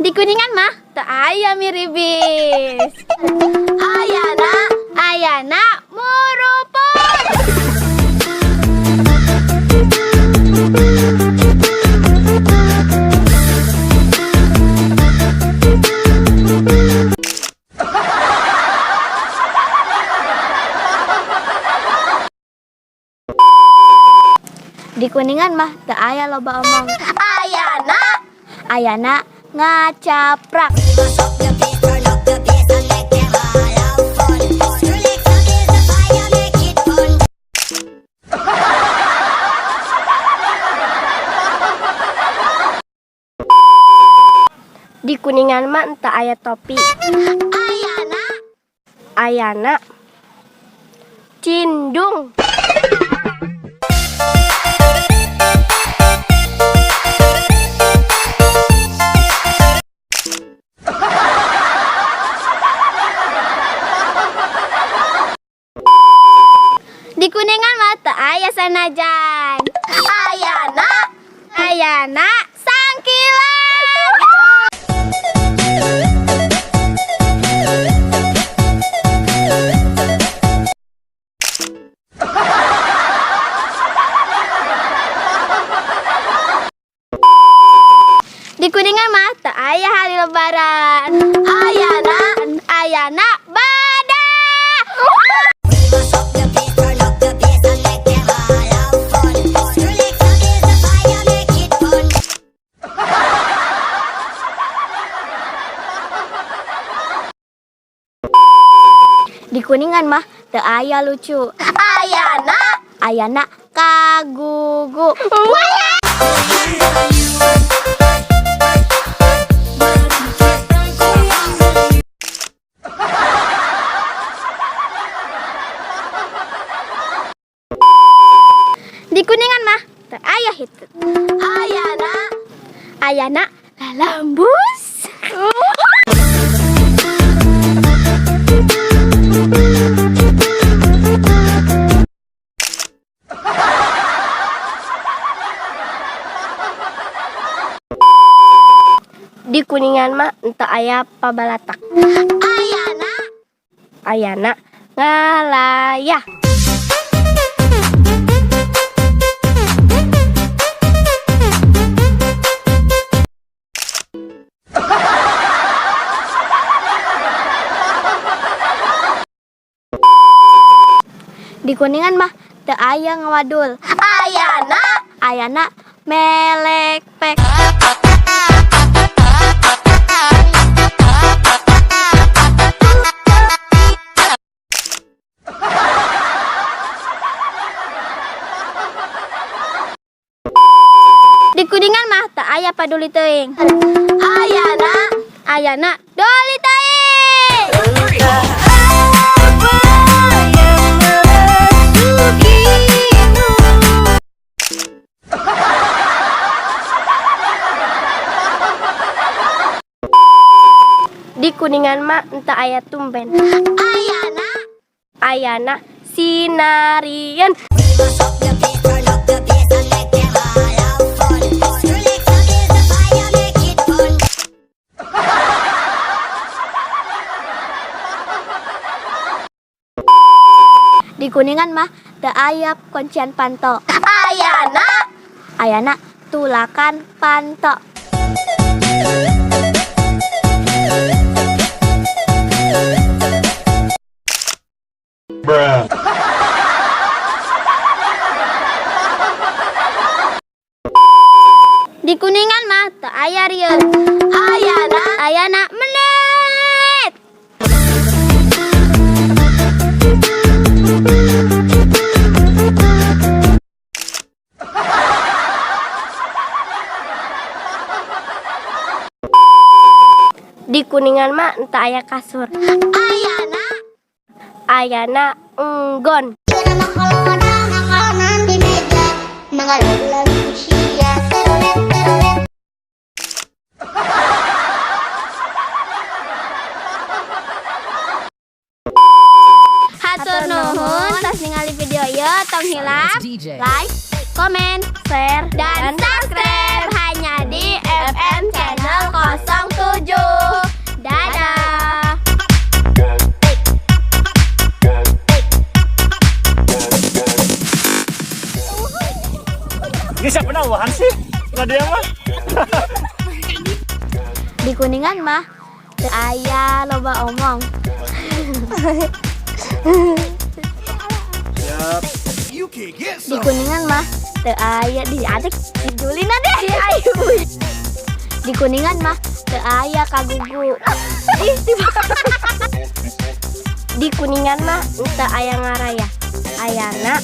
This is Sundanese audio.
Di Kuningan mah teu aya miribis. Ayana, ayana muruput. Di Kuningan mah teu aya loba omong. Ayana, ayana ngacaprak. Up the place, turn up the bass and make them all have fun. Skrillex blaze the fire, make it fun. Di Kuningan mah teu aya topi. Ayana, Ayana cindung. Di Kuningan mah teu aya sanajan. Ayana, ayana sangkilan. Di Kuningan mah teu aya hari Lebaran. Ayana, ayana badak. Mash up the place, turn up the bass and make them all have fun. Skrillex blaze the fire, make it fun. Di Kuningan mah teu aya lucu. Ayana, ayana kagugu. Di Kuningan mah teu aya hitut. Ayana, ayana lalambus. Di Kuningan mah teu aya pabalatak. Ayana, Ayana ngalayah. Di Kuningan mah teu aya ngawadul. Ayana, ayana melekpek. Di Kuningan mah teu aya paduli teuing. Ayana, ayana doli teuing. Apa yang merasukimu? Di Kuningan mah teu aya tumben. Ayana, Ayana sinarieun. Mash up the place, turn up the bass and make them all have fun. Skrillex blaze the fire, make it fun. Di Kuningan mah teu aya kuncian panto. Ayana, ayana tulakan panto. Bruh. Di Kuningan mah teu aya rieut. Ayana, ayana menit. Di Kuningan mah teu aya kasur. Ayana, Ayana enggon. Makanan di meja, mga lagu siya, terolet, terolet. Hatur nuhun tos ningali video ieu, tong hilap DJ. Like, komen, Share dan subscribe hanya di FM Channel 07. sih Nadia mah. Di Kuningan mah teu aya loba omong. Siap. Di Kuningan mah teu aya di ada di Julina deh. Di Kuningan mah teu aya kagugu. Ih, Di Kuningan mah teu aya ngaraya. Ayana.